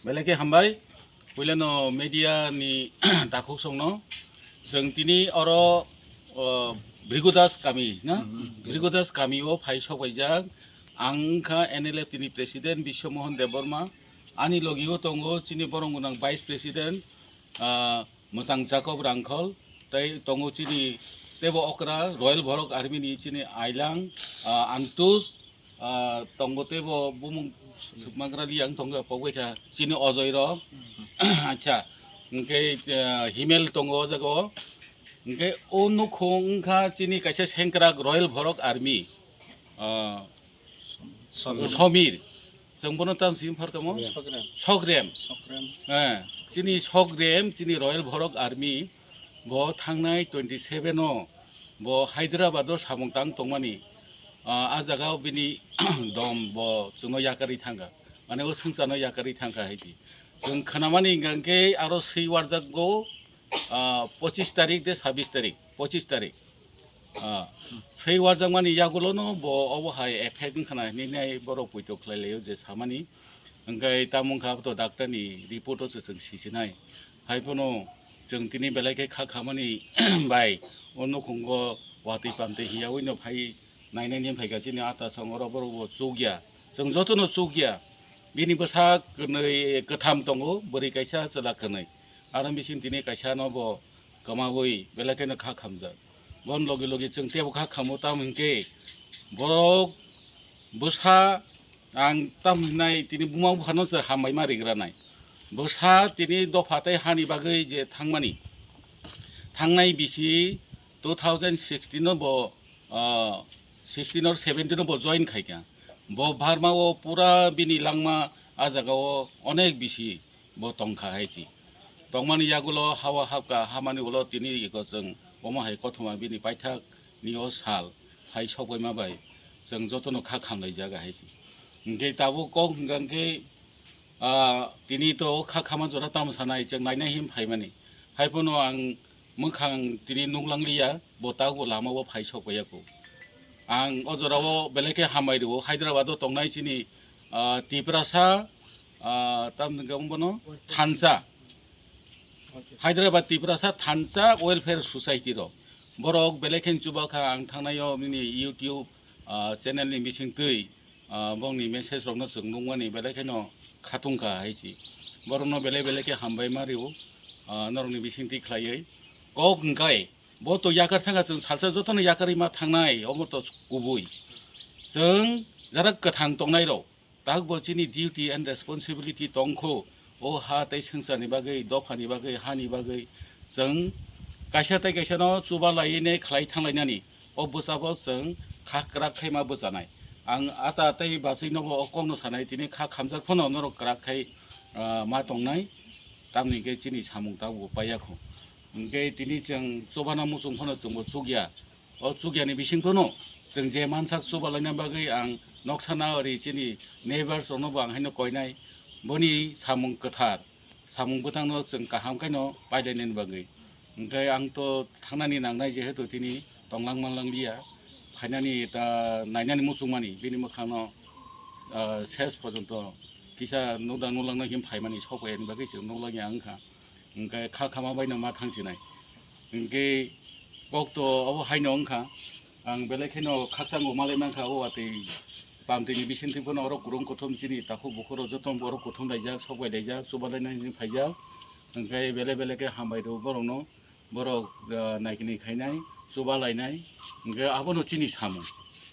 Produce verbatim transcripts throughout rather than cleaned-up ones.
Belai khe hambai. Puilano media ni takhuk songno. Chwng tini oro, o, Bhrigu Das kami na? Bhrigu Das kami o phai sok paijak. Ang wngkha N L F T ni president Biswa Mohan Debbarma. Ani logi o tongo chini borong gwnang vice president, ah, Mwchang Jacob Rangkhol. Tei tongo chini teibo okra Royal Borok Army ni chini Ailang, ah, Antus, ah, tongo teibo bumung sukmagra liang tongo pogbai kha chini Ojoi rok. Acha, hingke, ah, Himel tongo o jaga o. Hingke o nukhung wngkha chini kaisa sengkrak Royal Borok Army, ah, Somir. Somir. Chwng bono tamo simi phar tamo? Sogrem. Sogrem. Sogrem. Eh, chini Sogrem, chini Royal Borok Army bo thangnai twenty seven o bo Hyderabad o samung tang tongmani, ah, a jaga o bini dom bo chwngno yakarwi thangkha. Mane o swngcharno yakarwi thangkha hai di. Chwng khnamani hingkha khe aro swi warjakgo, ah, pochis tarik de sabis tarik, pochis tarik. Ah, swi warjakmani yagulono bo obo hai effect wngkhana hinwi nai borok poito khlai laio je samani. Hingkhe tamo wngkha to doctor ni report o se chwng sisinai. Hai phano chwng tini belai khe kha khamani bai o nukhungo watwi pamtwi hiyaui no phai nainani phaikha chini ata song oro borok bo chukya. Chwng jotono chukya. Bini bwsa kwnwi kwtham tongo, bwrwi kaisa chwla kwnwi. Aro bising tini kaisa no bo kwmaui belai kheno kha khamjak. Bon logi logi chwng tebo kha khamo tamo hinkhe borok bwsa ang tamo hinai tini buma buphano se hambai ma rigra nai. Bwsa tini dopha tei hani bagwi je thangmani, thangnai bisi two thousand sixteen o bo, ah, sixteen or seventeen o bo join khaikha. Bo Burma o pura bini langma a jaga o onek bisi bo tongkha hai si. Tongmani yagulo hawa hapka hamani ulo tini iko chwng omo hai kothoma bini paithak ni o sal hai sokbaima bai chwng jotono kha khamlai jaga hai si. Hingke tabuk kok hingka hingke, ah, tini to kha khama jora tamo sanai chwng naina him phaimani. Hai phano ang mwkhang tini nuklangliya, bo tabukbo lama o phai sokpaiya kho. Ang o jora o belai khe hambai rwo, Hyderabad o tongnai chini, ah, Tiprasa, ah, tamni hwnkhe bono thansa. Hyderabad Tiprasa Thansa Welfare Society rok. Borok belai khe chubakha ang thangnai o nini YouTube, ah, channel ni bising twi, ah, bongni message rokno chwng nukmani belai kheno khatungkha hai si. Borokno belai belai khe hambai ma rwo, ah, norokni bising twi khlaiwi. Kok hwnkhe bo to yakar thangkha chwng salsa jotono yakarwi ma thangnai omo to kubui. Chwng jarak kwthang tongnai rok. Takbo chini duty and responsibility tongkho, o ha tei swngcharni bagwi, dophani bagwi, hani bagwi chwng kaisa tei kaisano chuba lainai khlai thanglainani, o bwchabo chwng kha kwrak khe ma bwchanai. Ang ata tei bachwino bo o kokno sanai, tini kha khamjak phano norok kwrak khai, ah, ma tongnai, tamni hwnkhe chini samung tabukbo paiya kho. Hwnkhe tini chwng chubana muchung phano chwngbo chukya. O chukyani bising phano chwng je mansak chubalaina bagwi ang noksa na ori chini neighbors rokno bo ang haino koinai. Boni samung kwthar, samung bwtangno chwng kaham khaino pailainani bagwi. Hwnkhe ang to thangnani nangnai, jehetu tini tonglang manlang liya, phainani ta nainani muchungmani bini mwkhangno, ah, ses porjonto kisa nukdang nuklangno him phaimani sokphaiyani bagwi chwng nuklangya wngkha. Hwnkhe kha khama baino ma thangsinai. Hwnkhe kok to obo haino wngkha. Ang belai kheno khakchangbo malai mankha o watwi pamtwini bisingtwi bono oro kwrwng kuthum chini takhuk bukhuk rok joto oro kuthum laijak, sokbai laijak, chuba lainani phaijak. Hwnkhe belai belai khe hambai rwo borokno, borok, ah, naikini khainai, chuba lainai. Hwnkhe abono chini samung.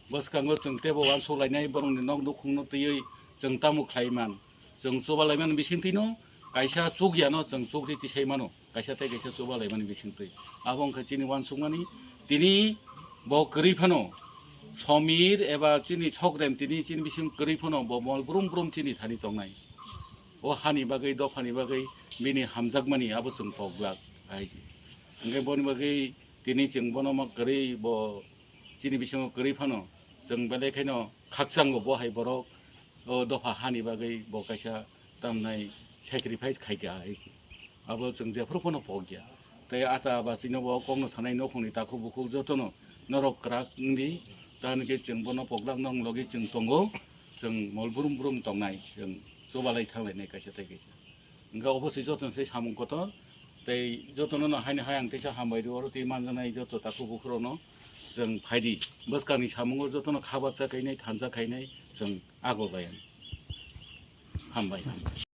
Bwskango chwng teibo uansuk lainai, borokni nok nukhungno twiwi chwng tamo khlai man. Chwng chuba laimani bisingtwino kaisa chukyano chwng chukri tisai mano. Kaisa tei kaisa chuba laimani bisingtwi. Abo wngkha chini uansukmani. Tini bo kwrwi phano Somir eba chini Sogrem tini chini bising kwrwi phano bo mol brum brum chini thani tongnai. O hani bagwi, dophani bagwi bini hamjakmani abo chwng pok glak hai se. Hwnkhe boni bagwi tini chwng bono ma kwrwi bo chini bisingo kwrwi phano chwng belai kheno khakchango bo hai borok o dopha hani bagwi bo kaisa tamnai sacrifice khaikha hai se. Abo chwng jephru phano pokya. Tei ata bachwino bo kokno sanai nokhungni takhuk bukhuk jotono norok kwrak wngdi. Tamni khe chwng bono pokdakno wng logi chwng tongo. Chwng mol brum brum tongnai, chwng chubalai thanglainai kaisa tei kaisa. Hingke obo se jotono se samung kotor, tei jotono no haino hai ang teisa hambai rio, oro tei manjanai joto takhuk bukhuk rokno chwng phaidi. Bwskangni samungo jotono khabarsa khainai, thansa khainai chwng agor bai ang. Hambai.